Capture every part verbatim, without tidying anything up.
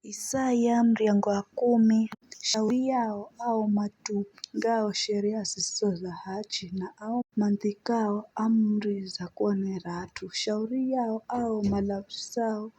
Isaya muryango wa kumi. Shauri yao ao matungao sheria zisizo za hachi, na ao mandhikao amuri za kuonera at'u. Shauri yao ao malavisao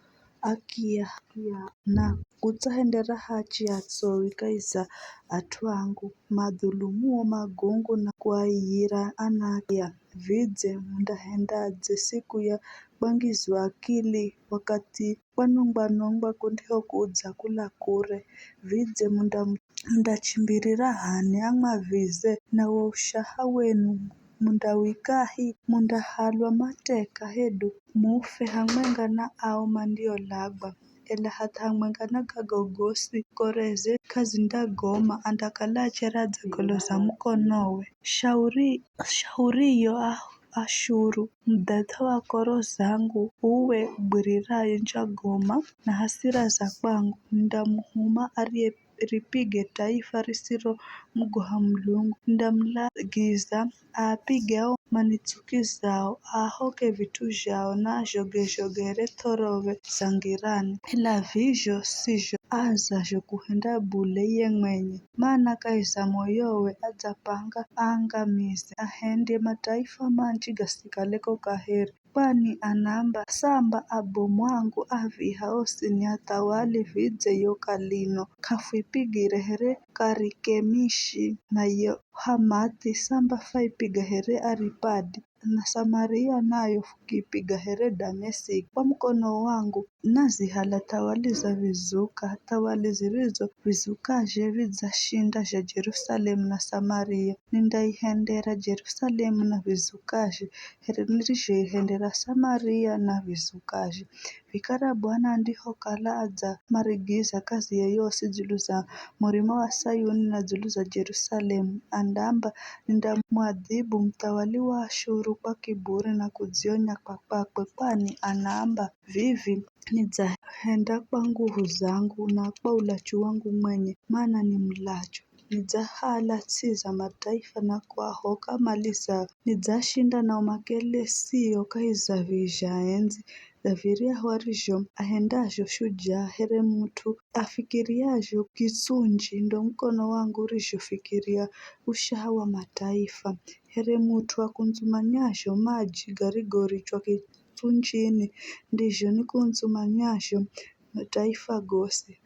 akiya, akiya na kutsahendera hachi atsowi kahi za at'u angu, madhulumuo magungu na kuaiyira anakiya. Vidze mundahendadze siku ya kwangizwa akili, wakathi kwanongwa-nongwa kundihokudza kula kure? Vidze munda-, mundachimbirira h'ani amwavize, na wo ushaha wenu mundawikahi? Mundahalwa mateka hedu mufe hamwenga na ao mandiolagwa, ela hatha hamwenga na gago gosi, kore ze k'azindagoma, andakala achere adzagoloza mukonowe. Shauri, shauriyo a-, Ashuru, mudhath'a wa koro zangu, uwe ubwiriraye njagoma na hasira za kwangu, nindamuhuma ariye ripige taifa risiro mugoha Mulungu. Nindamulagiza aapige ao manitsukizao, aahoke vit'u zhao na azhoge-zhoge here th'orove za ngirani. Ela vizho sizho aazazho kuhenda bule iye mwenye, mana kahi za moyowe adzapanga aangamize, ahendye mataifa manji gasikale ko kaheri. Kwani anaamba, samba abomu angu aviha osi ni athawali, vidze yo Kalino k'afuipigire here Karikemishi, na yo Hamathi samba faipiga here Aripadi, na Samaria nayo fukiipiga here Damesiki. Kwa mukono wangu nazihala thawali za vizuka, thawali zirizo vizukazhe vidzashinda zha Jerusalemu na Samaria. Nindaihendera Jerusalemu na vizukazhe here nirizhoihendera Samaria na vizukazhe. Vikara Bwana andihokala adzamarigiza kaziye yosi dzulu za murima wa Sayuni na dzulu za Jerusalemu, andaamba, nindamwadhibu muthawali wa Ashuru kwa kiburi na kudzionya kwa kwakwe, kwani anaamba, vivi nidzahenda kwa nguvu zangu na kwa ulachu wangu mwenye, mana ni mulachu. Nidzahala ts'i za mataifa na kuahoka mali zao. Nidzashinda nao makelesio kahi za vizhaendzi, dza viryahu arizho ahendazho shujaa, here mut'u afikiriazho kitsunji, ndo mukono wangu urizhofikiria ushaha wa mataifa. Here mut'u akundzumanyazho maji garigorichwa kitsunjini, ndizho nikundzumanyazho mataifa gosi.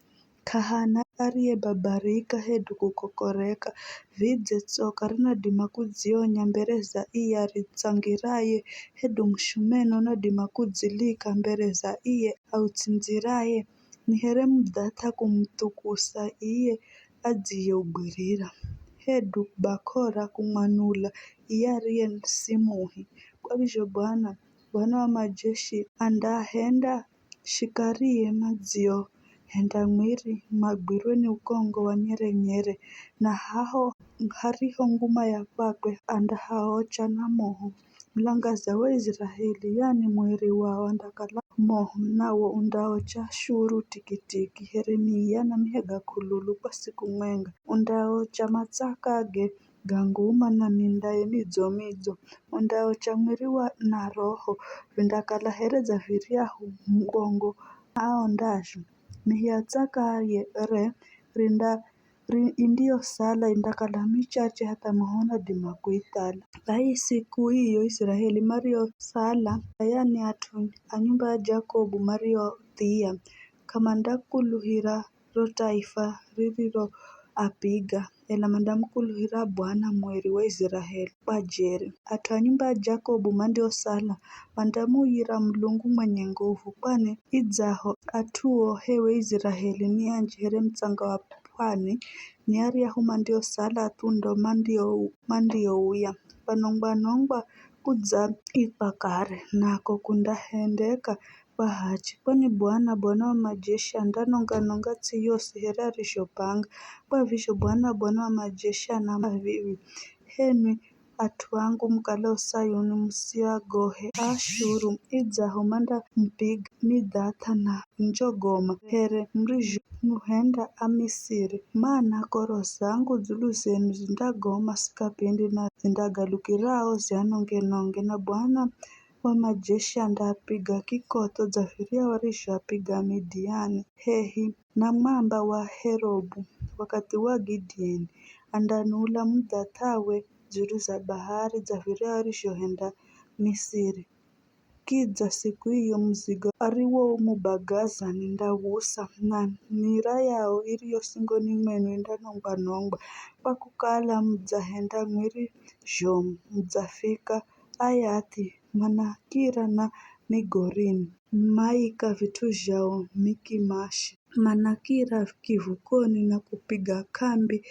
K'ahana ariyebabarika hedu kukokoreka, vidze tsoka rinadima kudzionya mbere za iye aritsangiraye, hedu mushumeno unadima kudzilika mbere za iye autsindziraye. Ni here mudhath'a kumuthukusa iye adziyeugwirira, hedu bakora kumwanula iye ariye simuhi. Kwa vizho Bwana, Bwana wa majeshi andaahenda shikarie madziohenda mwiri magwirwe ni ukongo wa nyere-nyere, na haho hariho nguma ya kwakwe andahaocha na moho. Mulangaza wa Iziraeli, yani mwiri wao, andakala moho, nawo undaocha Ashuru tikitiki, here miya na mihega k'ululu kwa siku mwenga. Undaocha matsakage ga nguma na mindaye midzo-midzo. Undaocha mwiri wa na roho, vindakala here dza viryahu mukongo aondazho. Mihi ya tsaka ye re rinda ri, indiyosala indakala michache hatha moho unadima kuithala. Bai siku iyo Iziraeli mariosala, yani at'u a nyumba ya Jakobu mariothia, k'amandakuluhira ro taifa ririroapiga, ela mandamukuluhira Bwana Mweri wa Iziraeli kwa jeri. At'u a nyumba ya Jakobu mandiosala, mandamuuyira Mulungu mwenye nguvu, kwani idzaho at'uo hewe Iziraeli ni anji here mutsanga wa pwani, ni aryahu mandiosala at'u ndo mandio, mandiouya. Kwanongwa-nongwa kudzaikwa kare, nako kundahendeka kwa hachi, kwani Bwana, Bwana wa majeshi andanonga-nonga ts'i yosi here arizhopanga. Kwa vizho Bwana, Bwana wa majeshi anaamba vivi, henwi at'u angu mukalao Sayuni, musiagohe Aashuru, idzaho mandamupiga midhath'a na njogoma, here murizhomuhenda Amisiri. Mana koro zangu dzulu zenu zindagoma sikapindi na zindagalukirao zianonge-nonge, na Bwana wa majeshi andaapiga kikotho dza viryahu arizhoapiga Amidiani. Hehi, na mwamba wa Herobu, wakathi wa Gidieni, andanula mudhath'awe dzulu za bahari dza viryahu arizhohenda Misiri. Kidza siku iyo muzigo ariwomubagaza nindawusa, na nira yao iriyo singoni mwenu indanongwa-nongwa, kwa kukala mudzahenda mwiri zhomu, mudzafika Ayathi, manakira na Migorini, maika vit'u zhao Mikimashi, manakira kivukoni na kupiga k'ambi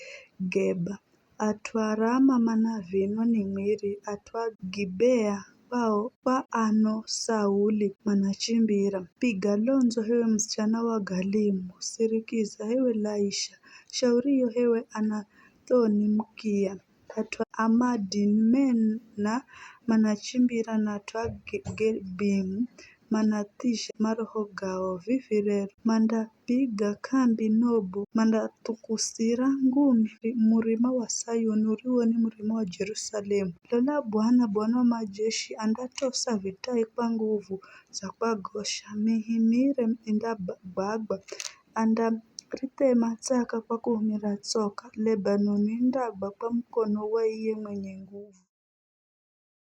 Geba. At'u a Rama mana vino ni mwiri, at'u a Gibea kwao kwa ano Sauli manachimbira. Piga londzo hewe musichana wa Galimu, sirikiza hewe Laisha, shauriyo hewe Anathoni mukiya. At'u a Madimena manachimbira na at'u a Ge- Gebimu manathizha maroho gao. Vivi rero mandapiga k'ambi Nobu, mandathukusira ngumi ri- murima wa Sayuni uriwo ni murima wa Jerusalemu. Lola Bwana, Bwana wa majeshi, andatosa vitai kwa nguvu za kwagosha, mihimire indagwagwa, andarithema tsaka kwa kuhumira tsoka, Lebanoni indagwa kwa mukono wa iye mwenye nguvu.